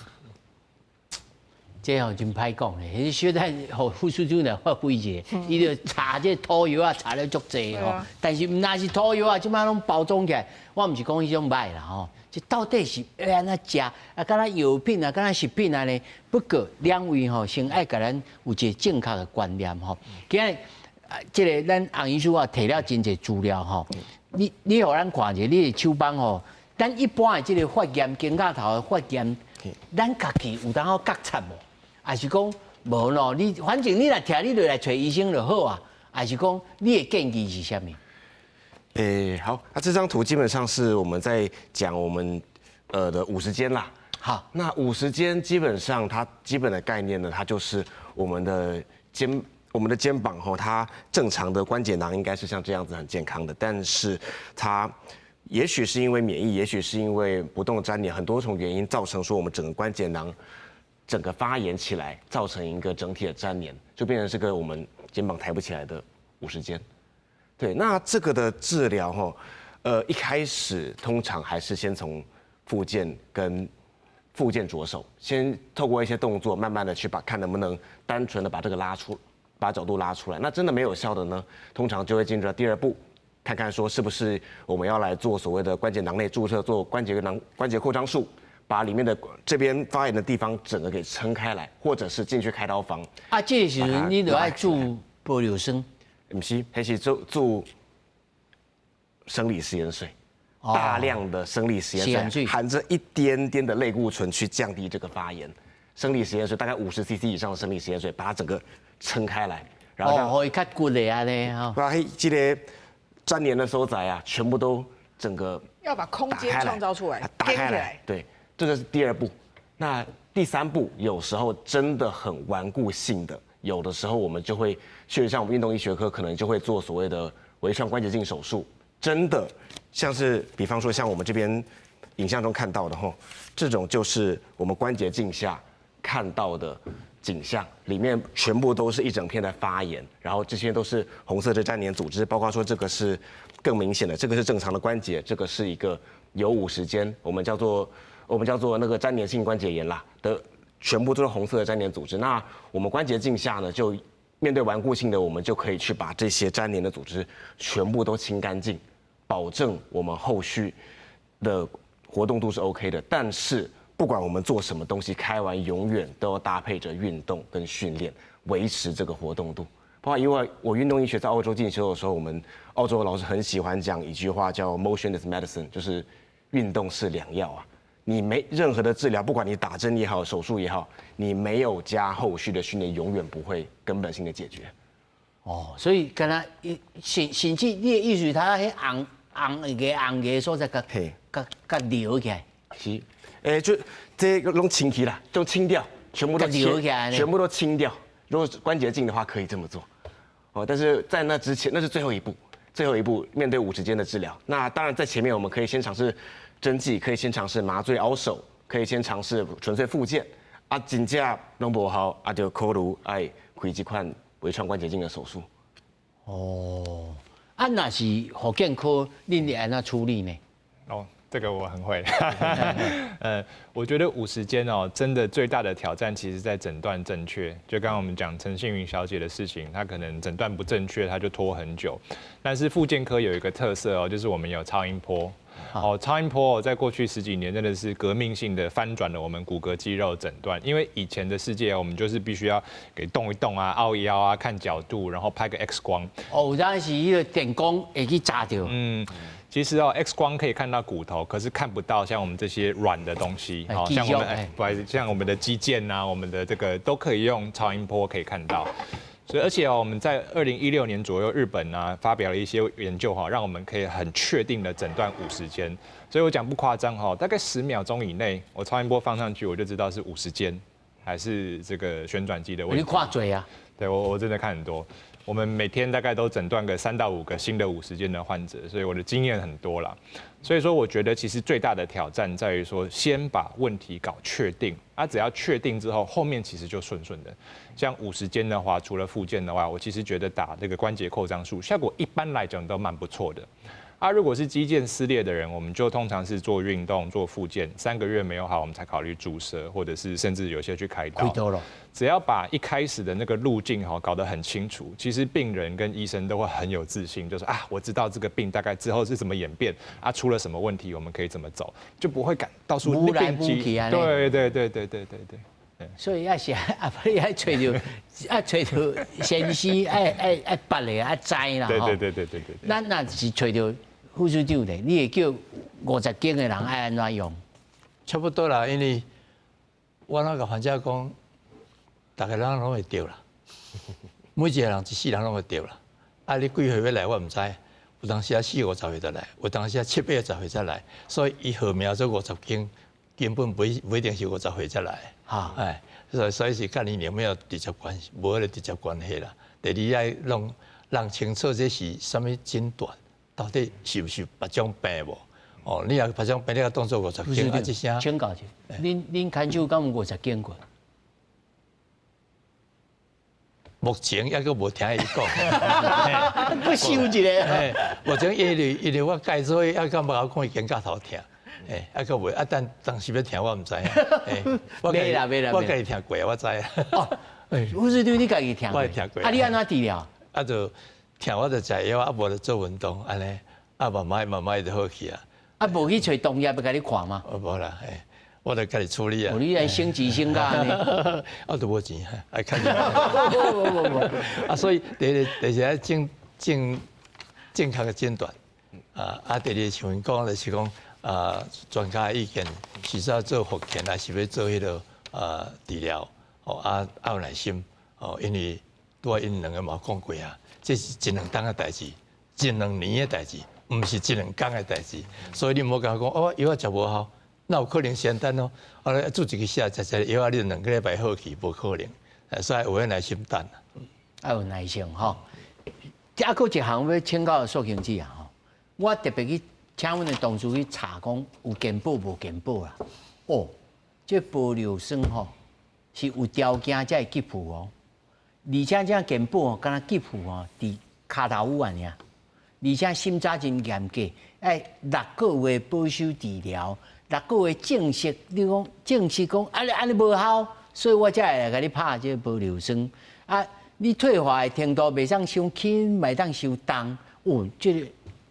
這吼真歹講咧，彼小等予副處長來發揮一下，伊就搽這塗藥仔，搽了足濟吼。但是毋但是塗藥仔，這擺攏包裝起來，我毋是講彼種歹啦吼。這到底是欲按怎食啊？敢若藥品啊，敢若食品按呢？不過兩位吼，先愛共咱有一個正確的觀念吼。今日這个咱洪醫師啊，提了真濟資料吼。你予咱看一下，你的手板吼，咱一般的這个發炎，肩胛頭的發炎，咱家己有當好覺察無？還是講無咯？你反正你若疼，你就來揣醫生就好啊。還是講你的建議是啥物？好，那這張圖基本上是我們在講我們的五十肩啦。好，那五十肩基本上它基本的概念呢，它就是我們的肩膀吼，它正常的關節囊應該是像這樣子很健康的，但是它也許是因為免疫，也許是因為不動粘連，很多種原因造成說我們整個關節囊整個發炎起來，造成一個整體的粘連，就變成這個我們肩膀抬不起來的五十肩。對，那這個的治療吼，一開始通常還是先從復健跟復健着手，先透過一些動作，慢慢的去把看能不能單純的把這個拉出，把角度拉出來。那真的沒有效的呢，通常就會進入到第二步，看看說是不是我們要來做所謂的關節囊內注射，做關節囊關節擴張術，把裡面的這邊發炎的地方整個給撐開來，或者是進去開刀房。啊，這個時陣你就愛注玻尿酸。毋是，彼是注生理食鹽水，大量的生理食鹽水，含着一點點的類固醇去降低這個發炎。生理食鹽水大概50 CC 以上的生理食鹽水，把它整個撐開來，然後予伊較骨的按呢吼。把彼這个粘連的所在啊，全部都整個要把空間創造出來，打開來。對，這個是第二步。那第三步有時候真的很頑固性的。有的時候我們就會，確實像我們運動醫學科可能就會做所謂的微創關節鏡手術，真的像是比方說像我們這邊影像中看到的吼，這種就是我們關節鏡下看到的景象，裡面全部都是一整片的發炎，然後這些都是紅色的粘連組織，包括說這個是更明顯的，這個是正常的關節，這個是一個有五十肩，我們叫做那個粘連性關節炎啦的。全部都是紅色的粘連組織。那我們關節鏡下呢，就面對頑固性的，我們就可以去把這些粘連的組織全部都清乾淨，保證我們後續的活動度是 OK 的。但是不管我們做什麼東西，開完永遠都要搭配着運動跟訓練，維持這個活動度。包括因為我運動醫學在澳洲進修的時候，我們澳洲的老師很喜歡講一句話，叫 “motion is medicine”，就是運動是良藥啊。你沒任何的治療，不管你打針也好，手術也好，你沒有加後續的訓練，永遠不會根本性的解決。哦，所以敢若甚至你的意思，他彼紅紅个紅个所在，共共共撩起來。是，就這個攏清起啦，就清掉，全部都清，全部都清掉。如果關節鏡的話，可以這麼做。哦，但是在那之前，那是最後一步，最後一步面對50肩的治療。那當然在前面，我們可以先嘗試針劑，可以先嘗試麻醉凹手，可以先嘗試純粹復健。啊，真正攏無效，啊就考慮愛開這款微創關節鏡的手術。哦，啊，若是復健科，恁會按怎處理呢？哦，這個我很會。我覺得50肩哦，真的最大的挑戰，其實在診斷正確。就剛剛我們講陳幸雲小姐的事情，她可能診斷不正確，她就拖很久。但是復健科有一個特色哦，就是我們有超音波。哦，超音波在過去十幾年真的是革命性的翻轉了我們骨骼肌肉診斷。因為以前的世界，我們就是必須要給動一動啊，凹一凹啊，看角度，然後拍個 X 光。哦，有當時彼個電光會去扎著。嗯，其實哦，X 光可以看到骨頭，可是看不到像我們這些軟的東西。哦，像我們哎，不好意思，像我們的肌腱啊，我們的這個都可以用超音波可以看到。所以，而且哦，我們在2016年左右，日本呢發表了一些研究哈，讓我們可以很確定的診斷五十肩。所以我講不誇張哈，大概10秒鐘以內，我超音波放上去，我就知道是五十肩還是這個旋轉肌的問題。你看濟啊？對，我真的看很多。我們每天大概都診斷個3到5個新的五十肩的患者，所以我的經驗很多啦。所以說，我覺得其實最大的挑戰在於說，先把問題搞確定，啊，只要確定之後，後面其實就順順的。像五十肩的話，除了復健的話，我其實覺得打這個關節擴張術效果一般來講都蠻不錯的。啊，如果是肌腱撕裂的人，我們就通常是做運動、做復健，3個月沒有好，我們才考慮注射，或者是甚至有些去開刀。開刀了。只要把一開始的那個路徑哈搞得很清楚，其實病人跟醫生都會很有自信，就是啊，我知道這個病大概之後是怎麼演變，啊，出了什麼問題，我們可以怎麼走，就不會敢到處來去啊。對對對對對對對。所以抑是啊，你愛揣著，愛揣著先生，愛愛愛捌的，愛知啦。對對對對對對。咱若是揣著副處長咧，你會叫50肩的人愛按怎用？差不多啦，因為我那個患者講，逐个人攏會著啦，每一個人一世人攏會著啦。啊，你幾歲欲來我毋知，有當時啊四五十歲就來，有當時啊七八十歲才來，所以伊號名做五十肩，根本不一定是50歲才來。哈，哎，所以是佮年齡沒有直接關係，無彼個直接關係啦。第二愛弄弄清楚這是啥物診斷，到底是毋是別種病無？哦，你若別種病，你欲當做五十肩啊，這聲。請教一下，恁牽手敢有五十肩過？目前猶閣無聽伊講，不收一个。目前因為我介紹伊，猶閣無講伊肩胛頭疼。欸，啊，閣袂啊，等當時欲疼我毋知影。我袂啦袂啦，我家己疼過，我知。哦，副處長你家己疼過？我疼過。啊，你按怎治療？啊，就疼我就食藥，啊，無就做運動，按呢，啊，慢慢慢慢就好去啊。啊，無去揣中藥欲共你看嗎？哦，無啦，嘿，我就家己處理啊。你來省錢省甲按呢？我都無錢，愛看。無無無無。啊，所以第一就是愛正正正確的診斷。啊啊，第二像𪜶講就是講。啊，專家的意見是要做復健，還是欲做彼個啊治療？哦啊，要有耐心哦，因為拄仔𪜶兩个嘛講過啊，這是一兩冬的代誌，一兩年的代誌，毋是一兩工的代誌。所以你毋好共我講哦，藥仔食無效，哪有可能簡單哦？啊，注一支射，食食藥仔，你2個禮拜好去，無可能。所以有耐心等。要有耐心吼。這閣一項欲請教素卿姊啊吼，我特別去請阮的同事去查講有健保無健保啦。哦，這玻尿酸吼是有條件才會給付哦，而且這健保哦，敢若給付哦，佇跤頭趺爾，而且審查真嚴格，愛6個月保守治療，六個月證實，你講證實講按呢按呢無效，所以我才會來共你拍這個玻尿酸。啊，你退化的程度袂當傷輕，袂當傷重。哦，這个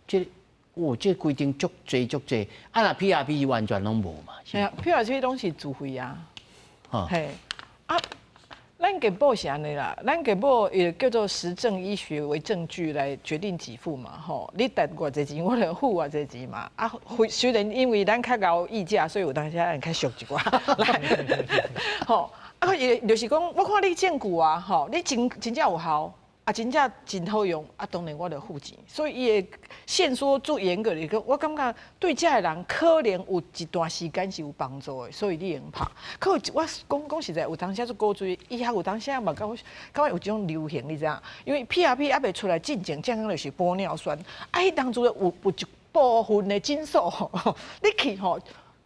這个哦，這個規定足濟足濟。啊，若 PRP 是完全攏無嘛？係啊，PRP 攏是自費啊。嘿，啊，咱健保是按呢啦，咱健保伊叫做實證醫學為證據來決定給付嘛，吼，你值偌濟錢，我就付偌濟錢嘛。啊，雖然因為咱較𠢕議價，所以有當時會較俗一寡。來，吼，啊，伊就是講，我看你證據啊，吼，你真真正有效。啊，真正真好用，啊，當然我就付錢。所以伊的限縮足嚴格的，我感覺對這个人可能有一段時間是有幫助的，所以你會用拍。可有我講講實在，有當時做骨髓，醫學有當時嘛，感覺感覺有這種流行，你知影？因為 PRP 猶未出來進前，正剛就是玻尿酸。啊，彼當初有一部分的診所，你去吼，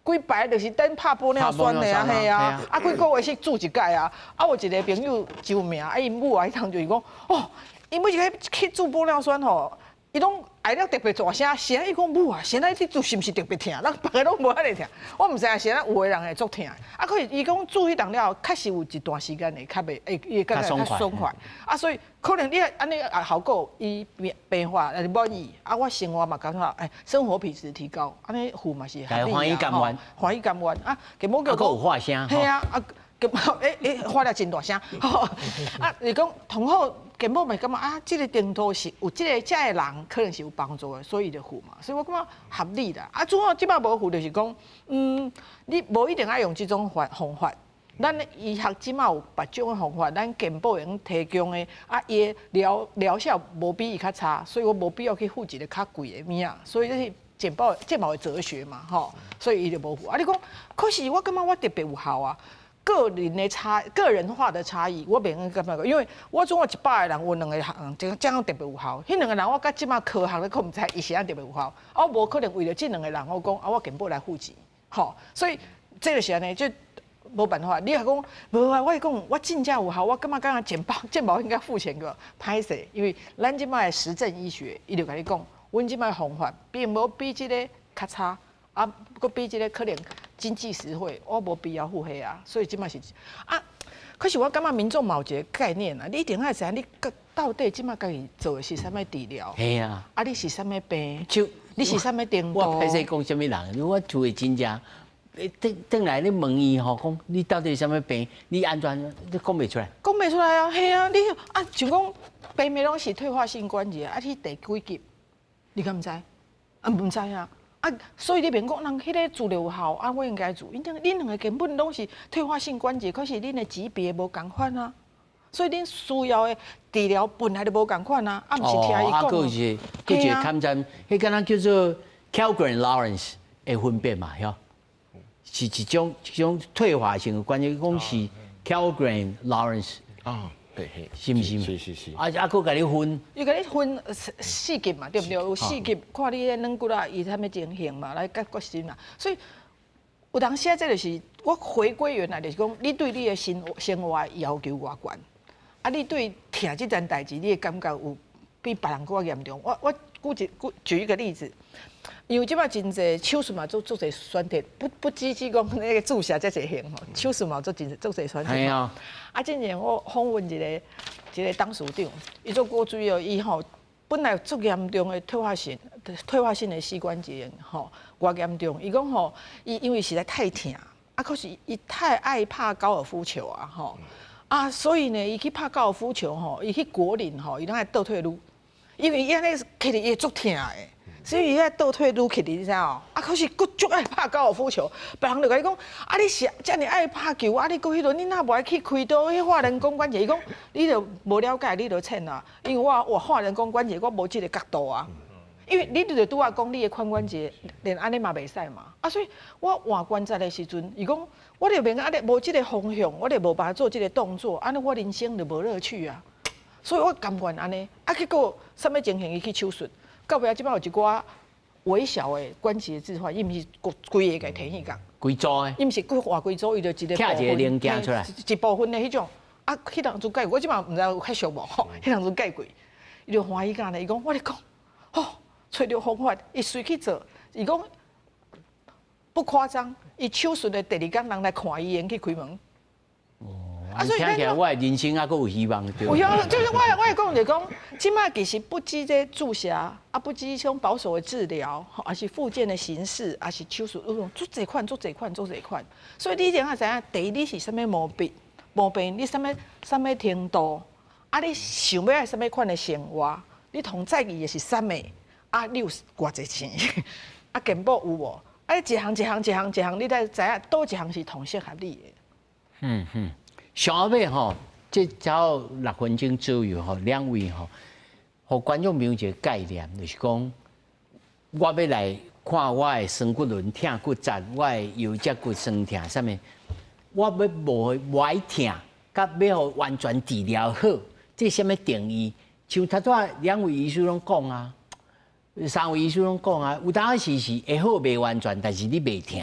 規排就是等拍玻尿酸的啊，嘿啊，啊幾個月去注一擺啊。啊，我一個朋友真有名，啊，𪜶母啊，彼當就是講，哦，𪜶每一個去注玻尿酸吼，伊攏愛了特別大聲，是按怎伊講母啊，是按怎你注是毋是特別疼？咱別个攏無遐爾疼，我毋知影是按怎有的人會足疼。啊，可是伊講注彼當了後，確實有一段時間會較袂，會伊會感覺較爽快。啊，所以可能你按呢啊效果，伊病病患會滿意。啊，我生活嘛感覺，欸，生活品質提高，按呢付嘛是合理歡喜甘願，歡喜甘願啊，健保局閣有發聲，嘿啊，啊，健保欸欸發了真大聲，啊，你講同好健保嘛感覺啊，這個程度是有這個遮的人可能是有幫助的，所以就付嘛，所以我感覺合理啦。啊，主要這擺無付就是講，你無一定愛用這種方法。咱醫學這擺有別種的方法，咱健保會用提供的，啊，伊的療效無比伊較差，所以我無必要去付一個較貴的物仔，所以這是健保的哲學嘛，吼，所以伊就無付。啊，你講，可是我感覺我特別有效啊。個人的差，個人化的差異，我袂用感覺，因為我總共100個人，有兩個人這樣特別有效，彼兩個人我佮這擺科學咧，閣毋知伊是按怎特別有效，啊，我無可能為著這兩個人，我講啊，我健保來付錢，吼，所以這就是按呢，就無辦法。你若講無啊，我講我真正有效，我感覺敢若健保應該付錢個，歹勢，因為咱這擺的實證醫學，伊就共你講，阮這擺方法並無比這個較差，啊，閣比這個可能經濟實惠，我無必要付費啊，所以這擺是啊。可是我感覺民眾嘛有一個概念啊，你一定愛知影你到底這擺家己做的是啥物治療？嘿啊，啊你是啥物病？就你是啥物程度？我歹勢講啥物人，我厝的親戚，轉轉來你問伊吼，講你到底啥物病？你按怎你講袂出來？講袂出來啊，嘿啊，你啊像講病的攏是退化性關節，啊你第幾級？你敢毋知？啊毋知啊。啊，所以你免講，人彼個治療有效，啊，我應該做。因恁兩個根本攏是退化性關節，可是恁的級別無仝款啊。所以恁需要的治療本來就無仝款啊，啊，毋是聽伊講。啊，閣有一個，閣一個抗戰，彼敢若叫做 Kellgren-Lawrence 的分別嘛，曉？是一種退化性的關節，講是 Kellgren-Lawrence 啊。對，是毋是？是是是。啊啊，閣共你分，伊共你分四級嘛，對毋對？有四級，看你彼軟骨啊，伊啥物情形嘛，來決決定嘛。所以有當時啊，這就是我回歸原來，就是講你對你的生活要求偌懸，啊，你對疼這件代誌，你的感覺有比別人閣較嚴重。我舉一個例子，因為這擺真濟手術嘛，做足濟選擇，不只是講那個注射這濟型吼，手術嘛做真足濟選擇。啊。啊，之前我訪問一個董事長，伊做骨髓哦，伊吼本來足嚴重的退化性的膝關節炎吼，偌嚴重。伊講吼，伊因為實在太疼，啊，可是伊太愛拍高爾夫球啊，吼，啊，所以呢，伊去拍高爾夫球吼，伊去果嶺吼，伊攏愛倒退嚕，因為伊按呢起來伊會足疼的。所以伊愛倒退嚕起來，你知無？啊，可是閣足愛拍高爾夫球，別人就共你講，啊，你是遮爾愛拍球，啊，你閣彼落，你若無愛去開刀去換人工關節？伊講，你就無了解，你就淺啊。因為我換人工關節，我無這個角度啊。因為你就拄仔講，你的髖關節連按呢嘛袂使嘛。啊，所以我換關節的時陣，伊講，我就免按呢無這個方向，我就無辦法做這個動作，按呢我人生就無樂趣啊。所以我甘願按呢。啊，結果啥物情形，伊去手術。到尾仔這擺有一寡微小的關節置換，伊毋是規个共提起講。規組的。伊毋是規換規組，伊就一個拆一個零件出來。一部分的彼種，啊，彼當陣蓋，我這擺毋知有較俗無吼？彼當陣蓋貴，伊就歡喜甲呢，伊講我咧講，吼，揣著方法，伊隨去做，伊講不誇張，伊手術的第二工人來看伊，會去開門。啊，所以聽起來我的人生猶閣有希望。有希望，就是我會講就講，這擺其實不止這注射，啊，不止這種保守的治療，抑是復健的形式，抑是手術，足濟款，足濟款，足濟款。所以你一定愛知影，第一你是啥物毛病，毛病你啥物啥物程度，啊，你想欲愛啥物款的生活，你同在意的是啥物，啊，你有偌濟錢，啊，健保有無？啊，你一項一項一項一項，你才知影佗一項是同適合你的。上後尾吼，這差不多6分鐘左右吼，兩位吼，予觀眾朋友一個概念，就是講，我欲來看我的酸骨輪疼骨折，我的腰脊骨酸疼啥物，我欲無無愛疼，佮欲予完全治療好，這啥物定義？像頭拄仔兩位醫師攏講啊，三位醫師攏講啊，有當時是會好袂完全，但是你袂疼。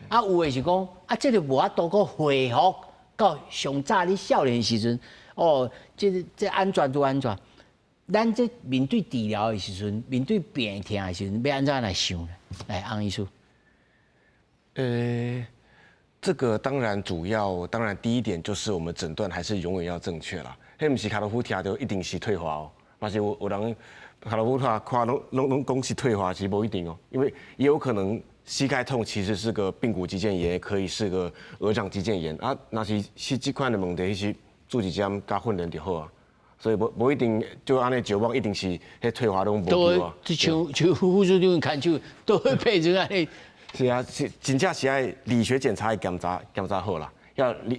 啊，有的是講啊，這個無法度閣恢復到上早你少年時陣，哦，這按怎就按怎。咱這面對治療的時陣，面對病疼的時陣，欲按怎來想呢？來，翁醫師。這個當然主要，當然第一點就是我們診斷還是永遠要正確啦。彼毋是跤肚脯疼著一定是退化哦，嘛是有人跤肚脯看看攏攏攏講是退化，其實無一定哦，因為也有可能膝蓋痛其實是個髕骨肌腱炎，可以是個鵝掌肌腱炎啊。若是這款的問題，其實注一針佮訓練就好啊。所以無一定就按呢絕望，一定是彼退化攏無救啊。對，像副處長牽手都會配成按呢。是啊，是真正是愛理學檢查檢查檢查好啦，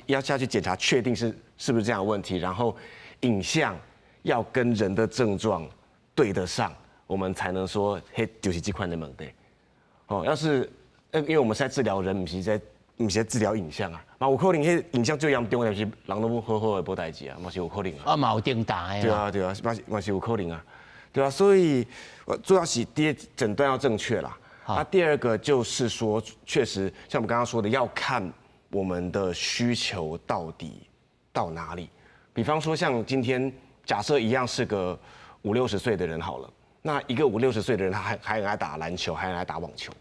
要下去檢查，確定是不是這樣的問題，然後影像要跟人的症狀對得上，我們才能說彼就是這款的問題。哦，要是因為我們是在治療人，毋是在治療影像啊，嘛有可能彼影像最嚴重的，但是人攏好好的無代誌啊，嘛是有可能啊。啊，嘛有重大的。對啊對啊，嘛是有可能啊，對啊，所以主要是第一診斷要正確啦。啊，第二個就是說，確實像我們剛剛說的，要看我們的需求到底到哪裡。比方說，像今天假設一樣是個五六十歲的人好了，那一個五六十歲的人，他還很愛打籃球，還很愛打網球，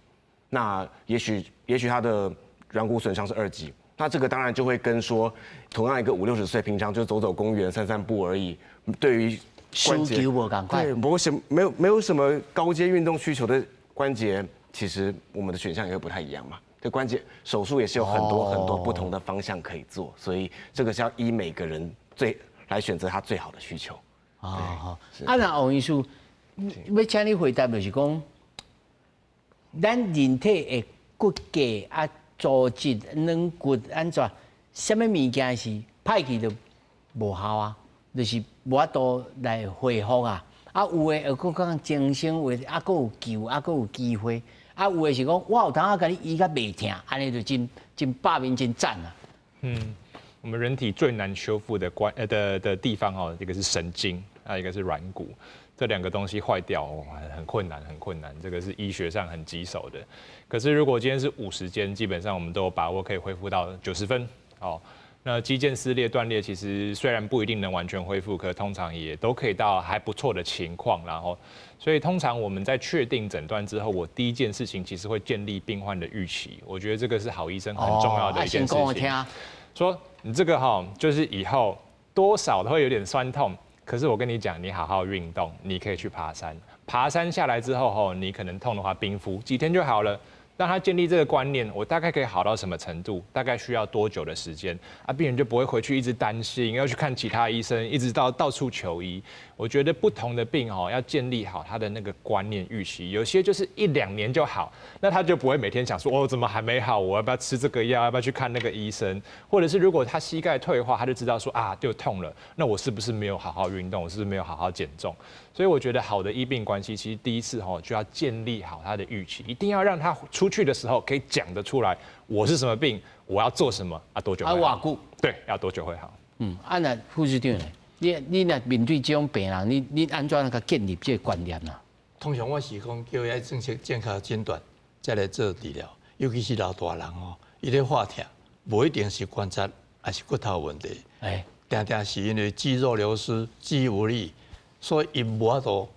那也許他的軟骨損傷是2級，那這個當然就會跟說，同樣一個五六十歲，平常就走走公園、散散步而已，對於關節，對，沒有什麼高階運動需求的關節，其實我們的選項也會不太一樣嘛。這關節手術也是有很多很多不同的方向可以做，所以這個是要依每個人最來選擇他最好的需求。哦，好。啊，那王醫師，欲請你回答就是講，咱人體的骨骼啊、組織、軟骨按怎，啥物物件是歹去就無效啊，就是無法度來恢復啊。啊，有的又閣講增生，有的啊閣有救，啊閣有機會。啊，有的是講我有當仔共你醫甲袂疼，按呢就真真百面真讚啊。嗯，我們人體最難修復的關呃的的地方哦，一個是神經，啊，一個是軟骨，這兩個東西壞掉哦，很困難，很困難，這個是醫學上很棘手的。可是如果今天是50肩，基本上我們都有把握可以恢復到90分。哦，那肌腱撕裂斷裂，其實雖然不一定能完全恢復，可通常也都可以到還不錯的情況。然後，所以通常我們在確定診斷之後，我第一件事情其實會建立病患的預期。我覺得這個是好醫生很重要的一件事情。說你這個哈，就是以後多少都會有點酸痛，可是我跟你講，你好好運動，你可以去爬山。爬山下來之後，吼，你可能痛的話，冰敷幾天就好了。讓他建立這個觀念，我大概可以好到什麼程度，大概需要多久的時間啊？病人就不會回去一直擔心，要去看其他醫生，一直到處求醫。我覺得不同的病哦，要建立好他的那個觀念預期，有些就是一兩年就好，那他就不會每天想說，哦，怎麼還沒好？我要不要吃這個藥？要不要去看那個醫生？或者是如果他膝蓋退化，他就知道說啊，就痛了，那我是不是沒有好好運動？我是不是沒有好好減重？所以我覺得好的醫病關係，其實第一次吼就要建立好他的預期，一定要讓他出去的時候可以講得出來，我是什麼病，我要做什麼啊？多久？啊，偌久？對，要多久會好？嗯，啊那副處長呢？你若面對這種病人，你按怎共建立這個觀念啊？通常我是講叫伊愛正確健康診斷，再來做治療。尤其是老大人哦，伊咧發疼，無一定是關節抑是骨頭問題。定定是因為肌肉流失、肌無力，所以伊無法度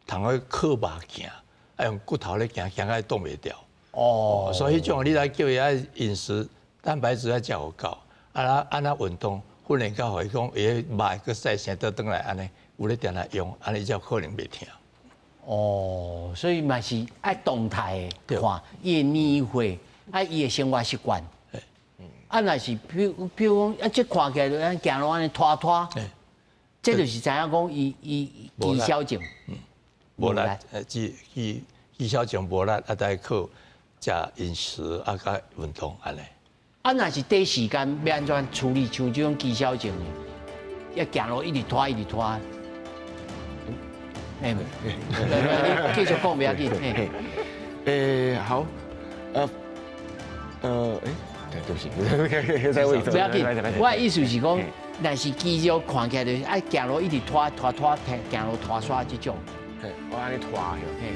通去靠肉行，愛用骨頭咧行，行甲伊擋袂牢。哦，所以彼種你來叫伊愛飲食蛋白質愛食有夠，啊按怎運動訓練到予伊講伊的肉會閣再生倒轉來按呢，有咧定來用，按呢才有可能袂疼。哦，所以嘛是愛動態的看伊的年歲，啊伊的生活習慣。啊，若是比如講，啊，這看起來就按行路按呢拖拖，這就是知影講伊肌少症。無力，肌少症無力，啊，得靠食飲食啊，佮運動按呢。啊，若是短時間欲按怎處理，像這種肌少症的？一行路一直拖一直拖。哎，你繼續講袂要緊。欸，好，欸，對不起，再問一次。不要緊，我的意思是講，若是肌肉看起來就是愛行路一直拖拖拖，行路拖煞這種。嘿，我按呢拖。嘿。